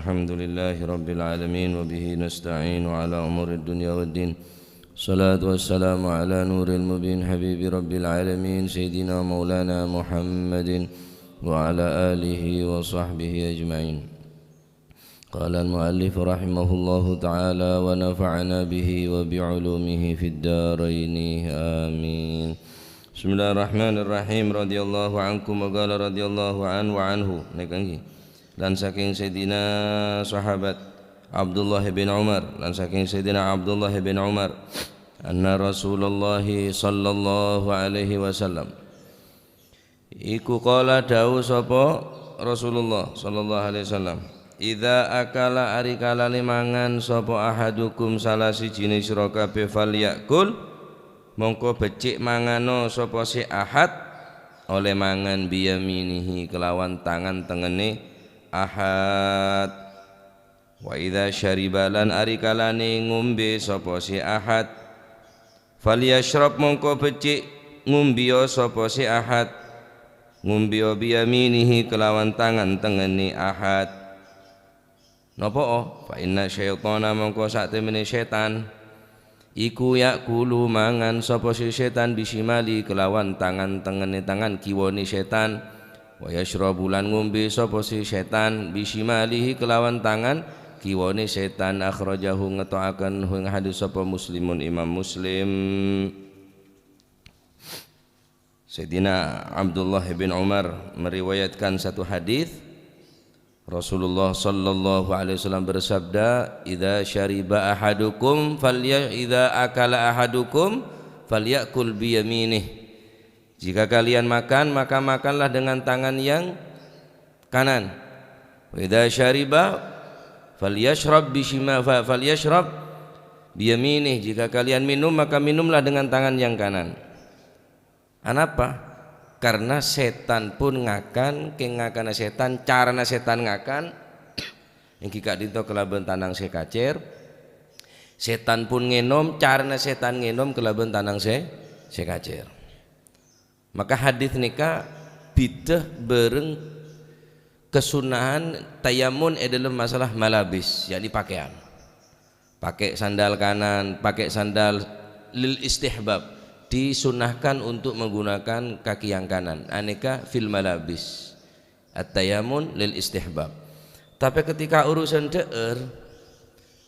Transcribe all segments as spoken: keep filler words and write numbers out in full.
الحمد لله رب العالمين، وبه نستعين على أمور الدنيا والدين. الصلاة والسلام على نور المبين، حبيب رب العالمين، سيدنا مولانا محمد وعلى آله وصحبه أجمعين. قال المؤلف رحمه الله تعالى، ونفعنا به وبعلومه في الدارين. آمين. بسم الله الرحمن الرحيم. رضي الله عنكم، وقال رضي الله عنه وعنه. Nèka ngghi. Lan sakèng Sayyidina Sahabat Abdullah bin Umar, lan sakèng Sayyidina Abdullah bin Umar, anna Rasulullah sallallahu alaihi wasallam, iku qala, dawuh sapa Rasulullah sallallahu alaihi wasallam, "Idza akala, ari kalane mangan sapa ahadukum, salah sijine sira kabeh, falyakul, mongko becik mangano sapa se ahad, olle mangan biyaminihi kelawan tangan tengene ahad." Wa idza syariba, lan ari kalane ngombe sapa se ahad, falyasyrab, mongko becik ngombiya sapa se ahad, ngombiya biyaminihi kelawan tangan tengene ahad. Napa'a? Fa inna syaitana, mongko satemene setan, iku ya'kulu, mangan sapa se setan, bisyimali, kelawan tangan tengene, tangan kiwane setan. Wa yasyrabu, lan ngombe sapa se setan, bisyimalihi, kelawan tangan kiwane setan. Akhrajahu, ngeto'aken ing hadis sapa Muslimun, Imam Muslim. Sayyidina Abdullah bin Umar meriwayatkan satu hadis, Rasulullah sallallahu alaihi wasallam bersabda, "Idza syariba ahadukum falya-, idza akala ahadukum falyakul biyaminih." Jika kalian makan, maka makanlah dengan tangan yang kanan. "Wa idza syariba falyasyrab bishima-, fa-, falyasyrab biyaminih." Jika kalian minum, maka minumlah dengan tangan yang kanan. Anapa? Karena setan pun ngakan, keng ngakana setan, carana setan ngakan, enggi ka'dinto kalaban tanang se kacer. Setan pun ngenom, carana setan ngenom kalaban tanang se, se kacer. Maka hadis nika bidhah bareng kesunnahan tayamun e dalam masalah malabis, yakni pakaian. Pakai sandal kanan, pakai sandal lil istihbab. Disunnahkan untuk menggunakan kaki yang kanan. Aneka fil malabis. At-tayamun lil istihbab. Tapi ketika urusan dhe'er,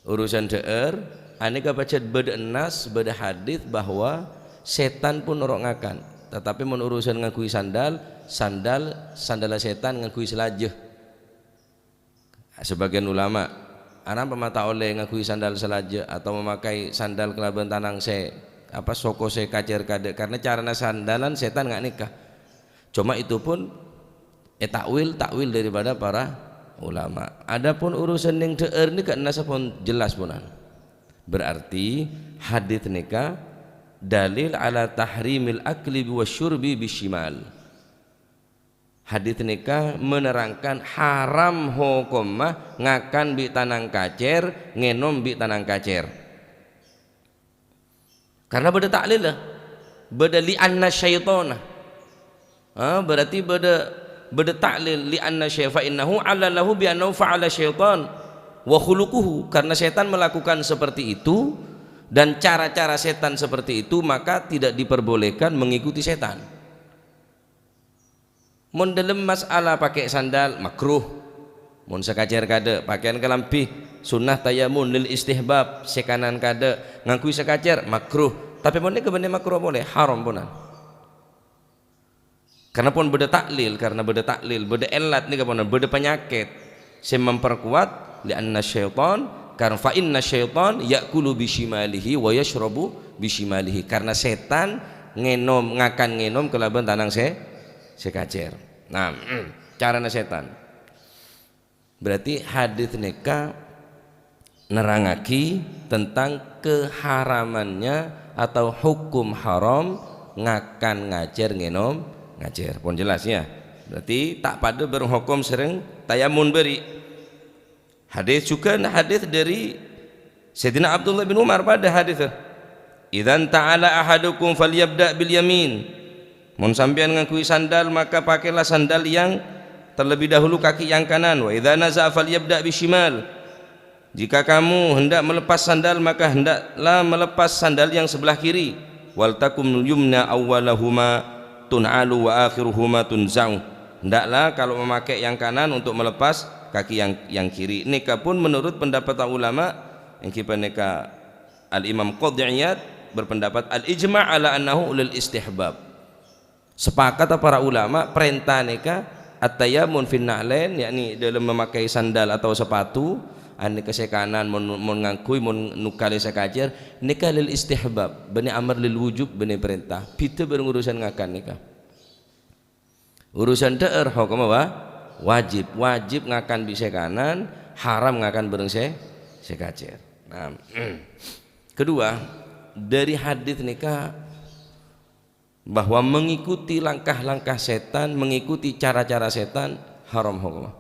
urusan dhe'er, aneka pajat bada nas, bada hadis bahwa setan pun oro' ngakan. Tetapi mon urusan nganggui sandal, sandal, sandala setan nganggui salaja. Sebagian ulama, "Anapa ma' ta' olle nganggui sandal salaja atau memakai sandal kalaban tanang se, apa, soko se kacer kadha', karena carana sandalan setan nga' neka." Cuma itu pun e takwil, takwil daripada para ulama. Adapun urusan neng dhe'er neka nasa pun jelas ponan. Berarti hadis neka dalil ala tahrimil akli wa syurbi bisyimal. Hadis neka menerangkan haram hokomma ngakan bi' tanang kacer, ngenom bi' tanang kacer. Karena bada ta'lil, bada li anna syaitona. Ah, berarti bada, bada ta'lil li anna syai-, fa innahu allalahu bi annahu fa'ala syaitan wa khuluquhu. Karena setan melakukan seperti itu dan cara-cara setan seperti itu, maka tidak diperbolehkan mengikuti setan. Mon dâlem mas'ala pakè sandal, makruh. Mon sè kacèr kadâ', pakèyan kalambhi, sunnah tayamun lil istihbab, sè kanan kadâ', ngangghuy sè kacèr, makruh. Tapè mon nèka bânnè makruh polè, haram ponan. Karna pon bâdâ ta'lil, karna bâdâ ta'lil, bâdâ èllat nèka ponan, bâdâ panyakèt sè memperkuat, li'anna syaitan, kar-, fa inna syaitan ya'kulu bishimalihi wa yashrabu bishimalihi. Karna sètan ngènom, ngakan ngènom kalabân tanang sè sè kacèr. Nah, carana sètan. Berarti hadis nèka nerrangaghi tentang keharamannya atau hukum haram ngakan ngacèr, ngènom ngacèr. Pon jelas, ya? Berarti ta' padâ bârâng hukum sareng tayamun bâri'. Hadis juga, hadis dari Sayyidina Abdullah bin Umar padâ hadis. "Idzan ta'ala ahadukum falyabda' bil yamin." Mon sampèyan ngangghuy sandal, maka pakailah sandal yang terlebih dahulu kaki yang kanan. "Wa idza naza'a falyabda' bisyimal." Jika kamu hendak melepas sandal, maka hendaklah melepas sandal yang sebelah kiri. "Wal takum yumna awwalahuma tun'alu wa akhiruhuma tunza'u." Hendaklah kalau memakai yang kanan untuk melepas kaki yang, yang kiri. Nèka pun menurut pendapat ulama, èngghi panèka Al-Imam Qadhi Iyad berpendapat al-ijma' ala annahu lil istihbab. Sepakat para ulama, perintah nèka at-tayammun fin na'lain, yakni dalam memakai sandal atau sepatu, anèka sè kanan mon, mon ngangghuy, mon nukale sè kacèr, nèka lil istihbab, bânnè amar lil wujub, bânnè perintah. Bhidhâ bhâreng urusan ngakan nèka. Urusan dhâ'âr hokomma wa-, wajib. Wajib ngakan bi' sè kanan, haram ngakan bhâreng sè, sè kacèr. Nah, kedua, dari hadis nèka bahwa mengikuti langkah-langkah setan, mengikuti cara-cara setan, haram hokomma.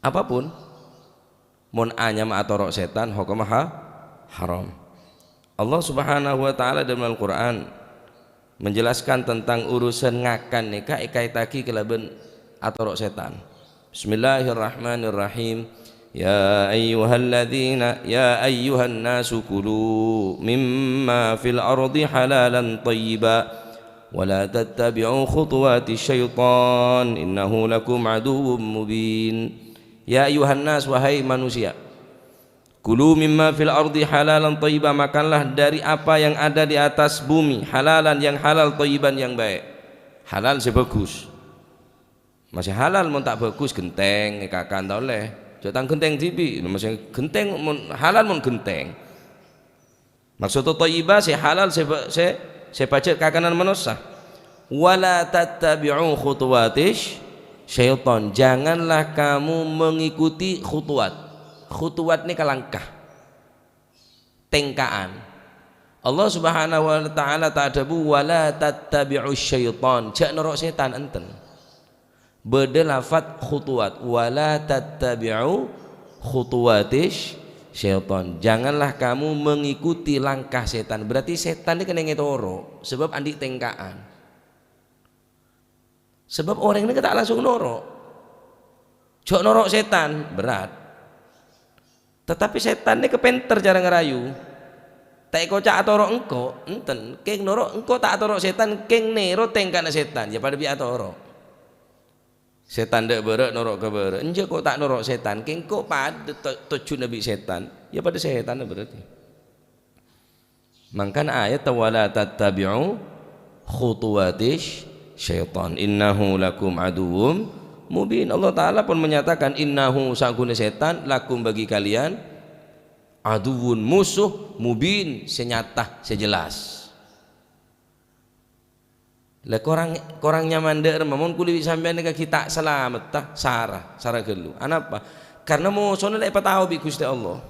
Apapun, mon anyama atoro' setan, hokomma ha-, haram. Allah Subhanahu wa Ta'ala dalam Al-Qur'an menjelaskan tentang urusan ngakan nèka èkaètaghi kalabân atoro' setan. Bismillahirrahmanirrahim. Ya ayyuhalladzina, ya ayyuhan nasu kulu mimma fil ardi halalan thayyiba, wa la tattabi'u khutuwati syaitan, innahu lakum aduwwum mubin. Ya ayyuhan nas, wahai manusia, kulu mimma fil ardi halalan thayyiba, makanlah dari apa yang ada di atas bumi, halalan yang halal, thayyiban yang baik. Halal sè bhâghus. Masih halal, mon ta' bhâghus, ghentèng, èkakan ta' ollè. Jhâ' tang ghentèng dhibi', masih ghentèng, mon halal, mon ghentèng. Maksudnya thayyiba, sè halal, sè ba-, sè, sè pajhât kakanan manossa. "Wa la tattabi'u khutuwatis syaitan." Janganlah kamu mengikuti khutuwat. Khutuwat nèka langkah. Tèngka'an. Allah Subhanahu wa Ta'ala ta' adhâbu, "Wa la tattabi'us syaitan." Jhâ' noro' setan, enten. Bâdâ lafat khutuwat, "Wa la tattabi'u khutuwatis syaitan." Janganlah kamu mengikuti langkah setan. Berarti setan nèka kèngèng ètoro', sebab andi' tèngka'an. Sebab orèng nèka ta' langsung noro'. Jhâ' noro' setan, berat. Tetapi setan nèka pènter cara ngarayu. Ta' èkoca' atoro' engko', enten. Kèng noro' engko' ta' atoro' setan, kèng nèro tèngka'na setan, ya padâ bi' atoro'. Setan dâ' bârâ' noro' ka bârâ'. Enjâ' ko' ta' noro' setan, kèng ko' padâ to-, tojjhuna bi' setan, ya padâ setanna berarti. Mangkana ayat, "Wa la tattabi'u khutuwatis syaitan, innahu lakum aduwwum mubin." Allah Ta'ala pun menyatakan, "Innahu," sangghuna setan, "lakum," bagi kalian, "aduwwun," musuh, "mubin," sè nyata, sè jelas. Lah, korang, korang nyaman dâ' remma, mon kulâ bi' sampèyan nèka ghi' ta' salamet, ta', sara, sara ghâllu. Anapa? Karna mosona la èpatao bi' Ghustè Allah.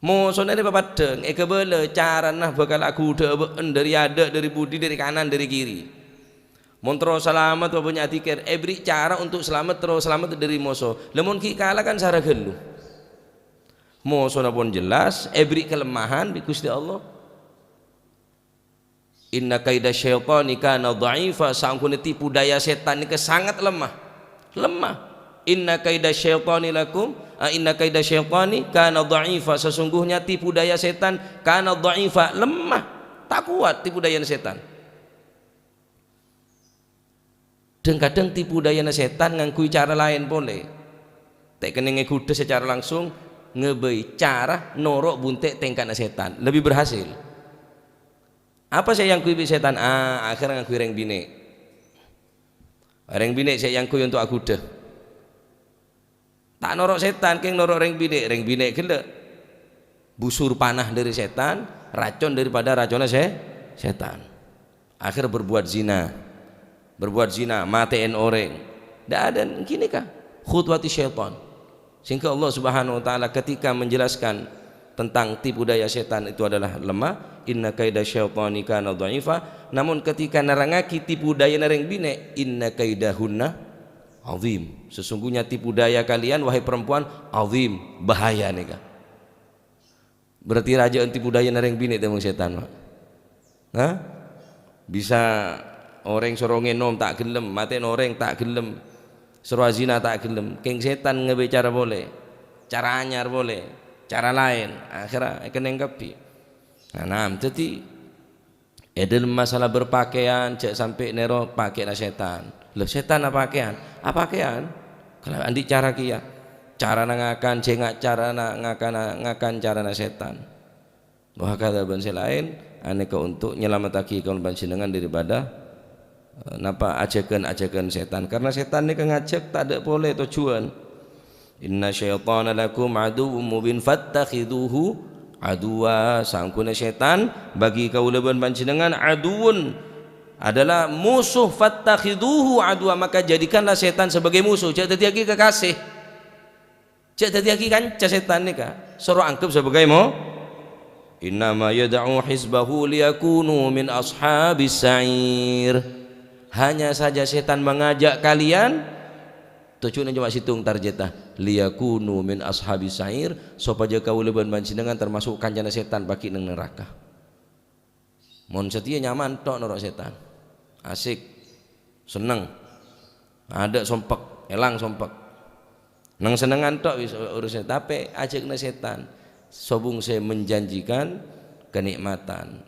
Mosona la èpapaddhâng, èkabâlâ carana bhâkal aghudhâ'â bâ'na dâri adâ', dâri budi, dâri kanan, dâri kiri. Mon terro salamet, bânnya' adzikir, èberri' cara untuk salamet, terro salamet dâri moso. Lah, mon ghi' kala kan sara ghâllu. Mosona pon jelas, èberri' kalemahan bi' Ghustè Allah. "Inna kaida syaitani kana dha'ifa," sangghuna tipu daya setan nèka sangat lemah. Lemah. "Inna kaida syaitani lakum, a, inna kaida syaitani kana dha'ifa," sesungguhnya tipu daya setan kana dha'ifa, lemah. Ta' kowat tipu dayana setan. Dhâng-kadhâng tipu dayana setan ngangghuy cara laèn polè. Ta' kennèng èghudhâ sacara langsung, ngabây cara noro' bunte' tèngka'na setan. Lebih berhasil. Apa sè èangghuy bi' setan? Ah, akhir ngangghuy rèng binè'. Rèng binè' sè èangghuy untuk aghudhâ. Ta' noro' setan, kèng noro' rèng binè', rèng binè' ghellâ'. Busur panah dâri setan, racon daripada raconna sè-, setan. Akhir berbuat zina. Berbuat zina, matè'èn orèng. Dâ' adâ' gini kah? Khutuwati syaitan. Sehingga Allah Subhanahu wa Ta'ala ketika menjelaskan tentang tipu daya setan itu adalah lemah, "Inna kaida syaitani kana dha'ifa." Namun ketika nerrangaghi tipu dayana rèng binè', "Inna kaidahunna azim." Sesungguhnya tipu daya kalian, wahai perempuan, azim, bahaya nèka. Berarti rajâ'ân tipu dayana rèng binè' tèmbhâng setan, Pak. Hah? Bisa Orèng soro ngènom ta' ghellem, matè'na orèng ta' ghellem, soro azina ta' ghellem. Kèng sètan ngabicara polè, cara anyar polè, cara laèn. Akhèrra èkennèng kabbhi. Nah, nam, dhâddhi è dhâlem masalah berpakaian, jhâ' sampè' nèro pakèna sètan. Lho, sètan apakèyan? Apakèyan. Kalau andi' cara kèya. Carana ngakan, jhâ' nga-, carana ngakana, ngakan carana sètan. Wa hakadha bân sè laèn, anèka untuk nyalamettaghi kaulâ panjhennengngan daripada, eh, napa, ajakan-ajakan sètan. Karena sètan nèka ngajhâk tadâ' polè tojjhuwân. "Inna syaitana lakum aduwwum mubin fattakhidzuhu aduwwa." Saongghuna sètan bagi kaulâ bân panjhennengngan aduwwun, adalah musuh, "fattakhidzuhu aduwwa," maka jadikanlah sètan sebagai musuh, jhâ' dhâddhiyâghi kakasè. Jhâ' dhâddhiyâghi kanca sètan nèka, soro anggep sebagai mo-, "Innama yad'u hizbahu liyakunu min ashabis sa'ir." Hanya saja sètan mengajak kalian, tojjhuwânna coma sèttong tarjetta, "liyakunu min ashabis sa'ir," sopajâ kaulâ bân panjhennengngan termasuk kancana sètan paghi' neng naraka. Mon satèya nyaman tok noro' sètan. Asik. Senneng. Adâ' sompek, èlang sompek. Neng-sennengngan tok wis urusan, tapè ajhâkna sètan. Sobung sè menjanjikan kenikmatan.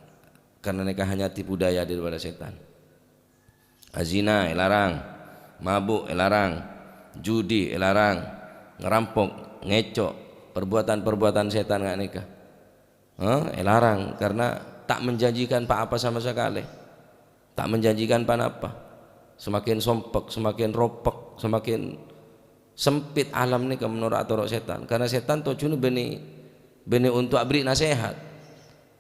Karena nèka hanya tipu daya daripada sètan. Azina èlarang, mabuk èlarang, judi èlarang, ngerampok, ngèco', perbuatan-perbuatan sètan nga' nèka. Eh, èlarang karena ta' menjanjikan pa-apa sama sakalè. Ta' menjanjikan pa-napa. Semakin sompek, semakin ropek, semakin sempit alam nèka menoro' atoro' sètan. Karena sètan tojjhuwânna bânnè, bânnè untuk aberri' nasehat.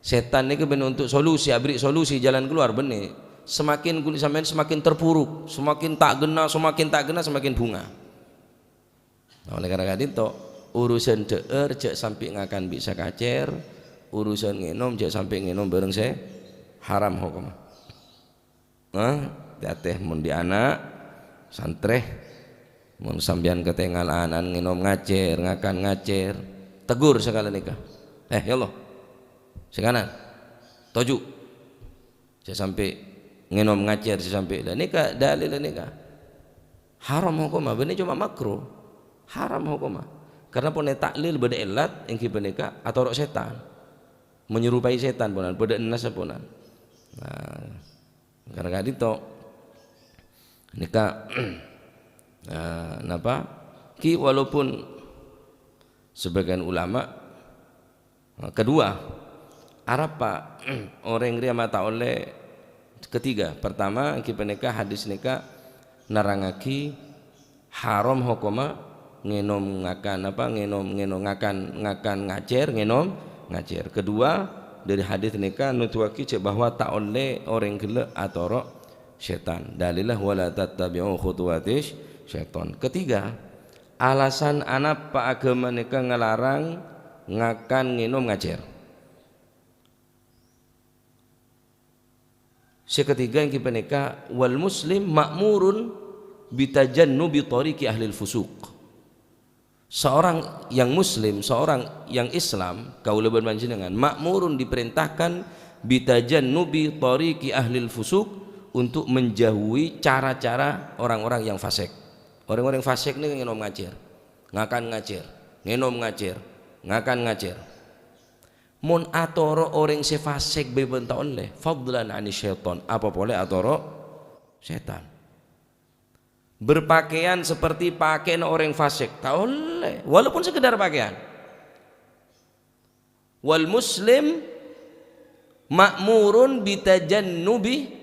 Sètan nèka bânnè untuk solusi, aberri' solusi, jalan keluar bânnè. Semakin kulâ sampèyan semakin terpuruk, semakin ta' ghenna, semakin ta' ghenna, semakin bhunga. Nah, oleh karena ka'dinto, urusan dhâ'âr jhâ' sampè' ngakan bi' sakacèr, urusan ngènom jhâ' sampè' ngènom bhâreng sè haram hokomma. Nah, tè-atè mon dhi' ana', santrè, mon sampèyan katèngal ana'na ngènom ngacèr, ngakan ngacèr, tegur sakala nèka. "Eh, ya Allah, sè kanan, toju'." Jhâ' sampè' ngènom ngacèr, jhâ' sampè'. Lah nèka dalilla nèka. Haram hokomma, bânnè coma makruh. Haram hokomma. Karena ponè ta'lil bâdâ èllat, èngghi panèka atoro' sètan. Menyerupai sètan ponan, bâdâ nas ponan. Nah, karena ka'dinto. Nèka, eh, napa? Ki walaupun sebagian ulama Nah, kedua, arapa orèng rèya ma' ta' ollè? Ketiga, pertama, èngghi panèka hadis nèka nerrangngaghi haram hokomma ngènom ngakan, apa, ngènom, ngènom ngakan, ngakan ngacèr, ngènom ngacèr. Kedua, dâri hadis nèka nuduwaghi jhâ' bahwa ta' ollè orèng ghellâ' atoro' sètan. Dalilla, "Wala tattabi'u khutuwatis syaiton." Ketiga, alasan anapa aghâma nèka ngalarang ngakan ngènom ngacèr? Sè ketiga èngghi panèka, "Wal muslim ma'murun bitajannubi tariqi ahlil fusuq." Seorang yang muslim, seorang yang Islam, kaulâ bân panjhennengngan, ma'murun, diperintahkan, bitajannubi tariqi ahlil fusuq, untuk menjauhi cara-cara orang-orang yang fasik. Orang-orang fasik nèka ngènom ngacèr, ngakan ngacèr, ngènom ngacèr, ngakan ngacèr. Mon atoro' orèng sè fasik bhâi bân ta' ollè, fadlan 'anis syaiton, apa polè atoro' sètan. Berpakaian seperti pakaian orèng fasik, ta' ollè, walaupun sekedar pakaian. Wal muslim ma'murun bitajannubi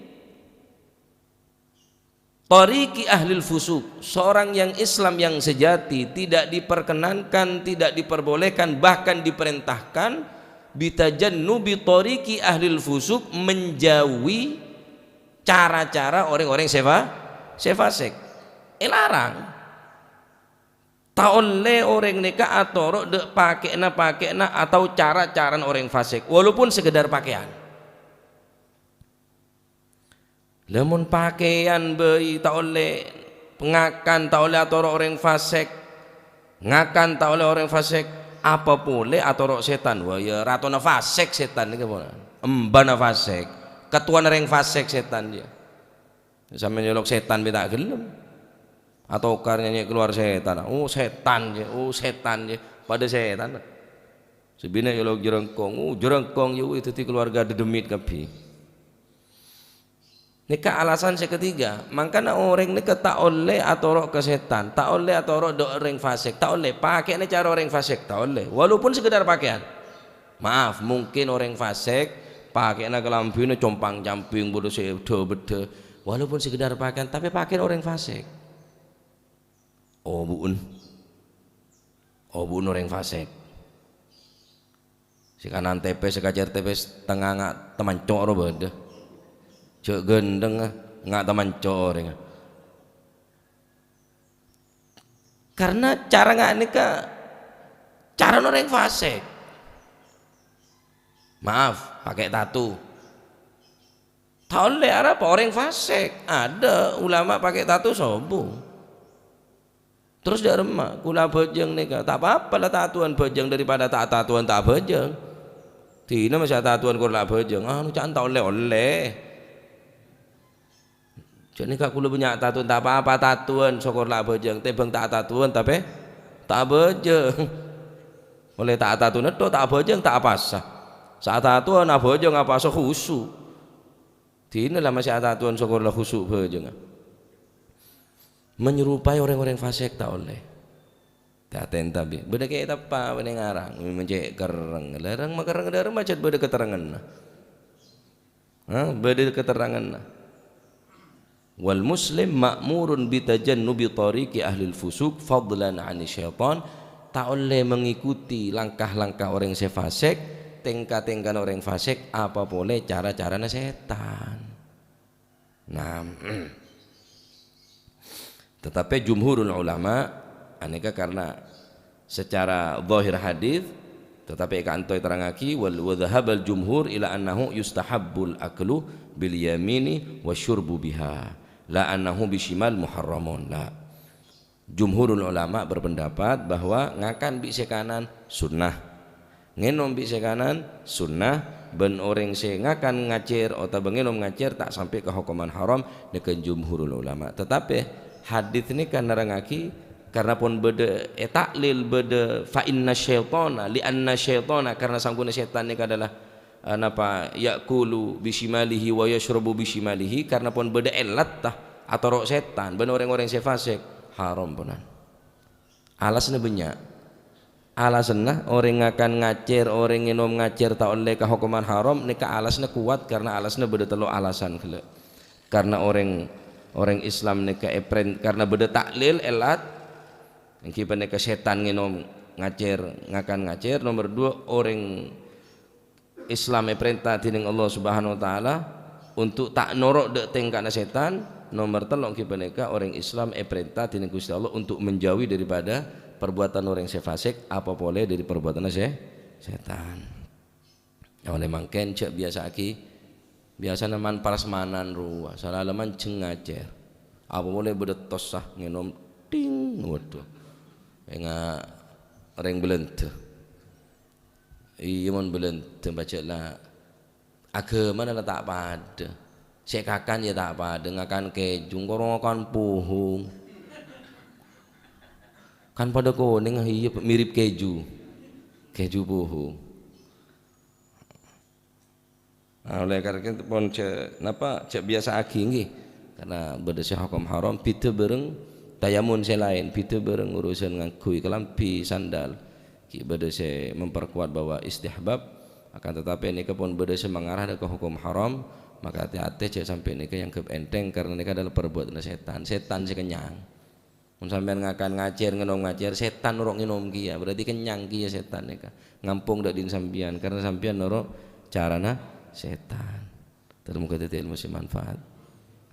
tariqi ahlil fusuq. Seorang yang Islam yang sejati tidak diperkenankan, tidak diperbolehkan, bahkan diperintahkan, bitajannubi tariqi ahlil fusuq, menjauhi cara-cara orang-orang sè fa-, sè fasik. Èlarang. Ta' ollè orèng nèka atoro' dâ' pakè'na-pakè'na atau cara-carana orèng fasik, walaupun sekedar pakaian. Lamon pakaian bhâi ta' ollè ngakan, ta' ollè atoro' orèng fasik. Ngakan ta' ollè orèng fasik. Apa polè atoro' sètan? Wah, ya ratona fasik sètan nèka, ponan. Embana fasik. Kettowana orèng fasik sètan, ya. Sampèyan nyolok sètan bi' ta' ghellem. Atokar nyanyè' kalowar sètan. "Oh, sètan, jè. Oh, sètan, jè." Padâ sètan. Sè binè' nyolok jhârângkong. "Oh, jhârângkong, jè. Oh, dhâddhi kalowarga dhâddhemmit kabbhi." Nèka alasan sè ketiga, mangkana orèng nèka ta' ollè atoro' ka sètan, ta' ollè atoro' dâ' orèng fasèk, ta' ollè. Pakè'na cara orèng fasèk, ta' ollè. Walaupun sekedar pakaian. Maaf, mungkin orèng fasèk pakè'na kalambhina compang-camping, bâdâ sè dhâ-beddhâ. Walaupun sekedar pakaian, tapè pakè'na orèng fasèk. Obu'en. Obu'en orèng fasèk. Sè kanan tèpès, sè kacèr tèpès, tengnga nga' tamanco' ro bâdâ. Jhâ' ghândhâng, nga' tamanco' orèngnga. Karna cara nga' nèka carana orèng fasèk. Maaf, pakè' tato. Ta' ollè, arapa orèng fasèk. Adâ' ulama pakè' tato sombong. Terros dâ' remma, kaulâ abhâjâng nèka. Ta' pa-apa la tatowan bhâjâng daripada ta' tatowan ta' abhâjâng. Dina masa' tatowan kor la abhâjâng. Anu, ca'na ta' ollè-ollè. Jhâ' nèka kaulâ bânnya' tatowan, ta' pa-apa tatowan, sokor la abhâjâng. Tèmbhâng ta' tatowan, tapè ta' abhâjâng. Ollè ta' tatowan, ta' abhâjâng, ta' apasa. Sa' tatowan, abhâjâng, apasa, khusu'. Dina la masè atatowan, sokor la khusu' bhâjângnga. Menyerupai orèng-orèng fasèk ta' ollè. Ta' tènta bi'. Bâdâ kè teppa' bânnè ngarang, mè' cè' kerrèng. Lèrèng makerrèng dâ' remma cè' bâdâ keteranganna. Hah? Bâdâ keteranganna. "Wal muslim ma'murun bi tajannubi tariqi ahlil fusuq fadlan 'ani syaitan." Ta' ollè mengikuti langkah-langkah orèng sè fasèk, tèngka-tèngkana orèng fasèk, apa polè cara-carana sètan. Nah, tetapi jumhurul ulama, anèka karena secara zahir hadis, tetapi ka'anto èterrangaghi, wal, wa dhahabal jumhur ila annahu yustahabbul aklu bil yamini wa syurbu biha, la annahu bisyimal muharramun, la. Jumhurul ulama berpendapat bahwa ngakan bi' sè kanan sunnah, ngènom bi' sè kanan sunnah, bân orèng sè ngakan ngacèr otabâ ngènom ngacèr ta' sampè' ka hokoman haram, nèka jumhurul ulama. Tetapi hadis nèka nerrangaghi karena pon bâdâ è ta'lil bâdâ fa inna syaitana, li anna syaitana, karena sangghuna sètan nèka adalah, eh, napa, ya'kulu bishimalihi wa yashrabu bishimalihi, karena pon bâdâ èllatta, atoro' sètan, bân orèng-orèng sè fasèk, haram ponan. Alasanna bânnya'. Alasanna orèng ngakan ngacèr, orèng ngènom ngacèr ta' ollè ka hokoman haram, nèka alasanna kowat karena alasanna bâdâ tello' alasan ghellâ'. Karena orèng, orèng Islam nèka èpren-, karena bâdâ ta'lil, èllat, èngghi panèka sètan ngènom ngacèr, ngakan ngacèr. Nomer dua, orèng Islam èparènta dhinèng Allah Subhanahu wa Ta'ala untuk ta' noro' dâ' tèngkana sètan. Nomer tello' èngghi panèka orèng Islam èparènta dhinèng Ghustè Allah untuk menjauhi daripada perbuatan orèng sè fasèk, apa polè dâri perbuatanna sè-, sètan. Olè mangkèn jhâ' biyasa'aghi, biyasana man-, prasmanan rowa, salaleman jhâng ngacèr. Apa polè bâdâ tossa ngènom, ting, waduh. Enga' rèng Bâlândhâ. Iyâ, mon Bâlândhâ pajhât la aghâmana la ta' padâ. Sè èkakan yâ ta' padâ, ngakan kèju, engko' ngakan pohong. Kan padâ konèng, iyâ, mirip kèju. Kèju pohong. Nah, oleh karena itu pon jhâ', napa, jhâ' biyasa'aghi, ngghi. Karena bâdâ sè hokom haram, bhidhâ bhâreng tayamun sè laèn, bhidhâ bhâreng urusan ngangghuy kalambhi, sandal. Ghi' bâdâ sè memperkuat bahwa istihbab, akan tetapi nèka pon bâdâ sè mangarah dâ' ka hokom haram, maka ati-ati jhâ' sampè' nèka èangghep ènthèng, karena nèka adalah perbuatan sètan. Sètan sè kennyang. Mon sampèyan ngakan ngacèr, ngènom ngacèr, sètan noro' ngènom kèya, berarti kennyang kèya sètan nèka. Ngampong dâ' dhin sampèyan, karena sampèyan noro' carana sètan. Ter-, moghâ dhâddhi èlmo sè manfaat.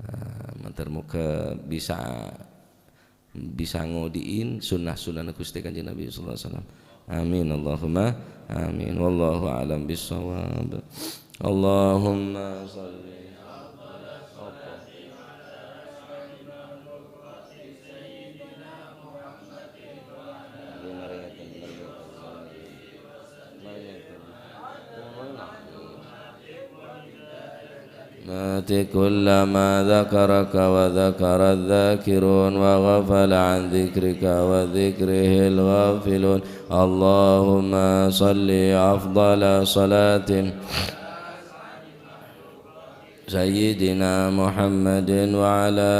Ah, ter-, moghâ bisa, bisa ngodi'in sunnah-sunnahna Ghustè Kanjeng Nabi sallallahu alaihi wasallam. Amin, Allahumma amin. Wallahu a'lam bissawab. Allahumma shalli. كلما ذكرك وذكر الذاكرون وغفل عن ذكرك وذكره الغافلون. اللهم صل أفضل صلاة سيدنا محمد وعلى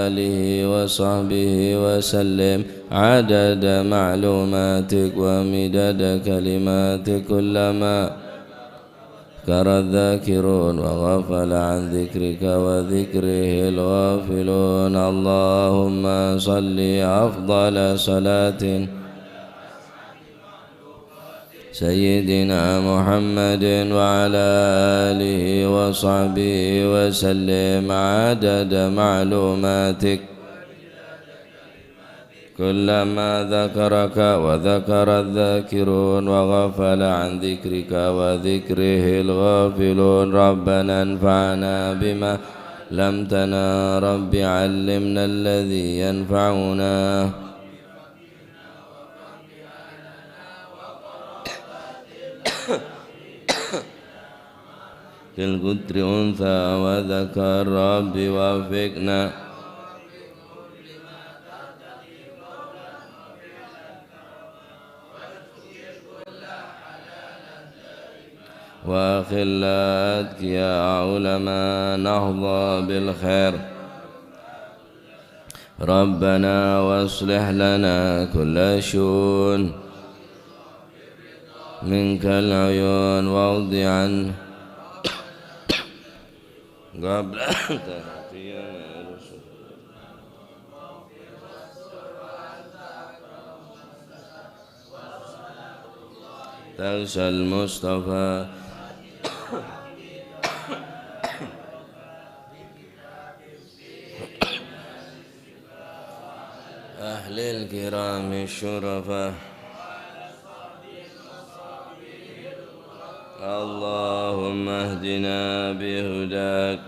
آله وصحبه وسلم عدد معلوماتك ومداد كلماتك كلما ذكر الذاكرون وغفل عن ذكرك وذكره الغافلون. اللهم صل أفضل صلاة سيدنا محمد وعلى آله وصحبه وسلم عدد معلوماتك كلما ذكرك وذكر الذاكرون وغفل عن ذكرك وذكره الغافلون. ربنا انفعنا بما علمتنا. رب علمنا الذي ينفعنا. في القطر أنثى وذكر. رب وفقنا وأخلاء أتقياء علماء نحظى بالخير. ربنا وأصلح لنا كل شؤون منك العيون واقض عنا قبل أن تأتينا رسل. تغشى المصطفى أهل الكرام الشرفاء. اللهم اهدنا بهداك.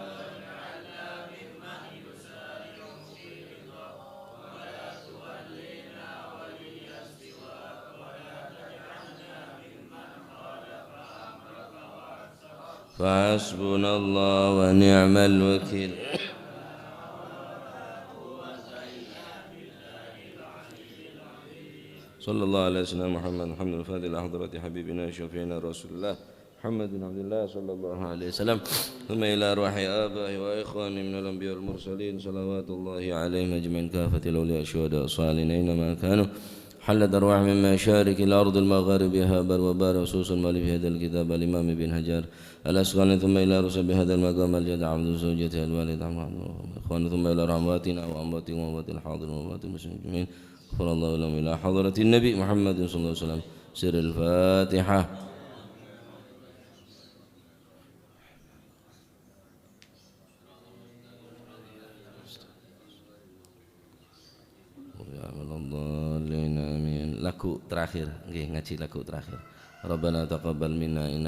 فحسبنا الله ونعم الوكيل. صلى الله على سيدنا محمد، محمد الفاتح لحضرة حبيبنا شفيعنا رسول الله محمد بن عبد الله صلى الله عليه وسلم، ثم إلى أرواح آبائه وإخوانه من الأنبياء والمرسلين، صلوات الله عليهم أجمعين، كافة الأولياء الشهداء الصالحين أينما كانوا، حلت أرواحهم من مشارق الأرض المغاربها بر وبار، خصوصا مؤلف هذا الكتاب الإمام ابن حجر العسقلاني، ثم إلى رسل بهذا المقام الجد عبد زوجته الوالد عم عبد الله إخوانه، ثم إلى أرواح أمواتنا وأمواتكم وأموات الحاضرين وأموات المسلمين أجمعين، غفر الله لهم إلى حضرة النبي محمد صلى الله عليه وسلم. سر الفاتحة. Amin. Lagu terakhir, nggih, ngaji lagu terakhir. Rabbana taqabbal minna innaka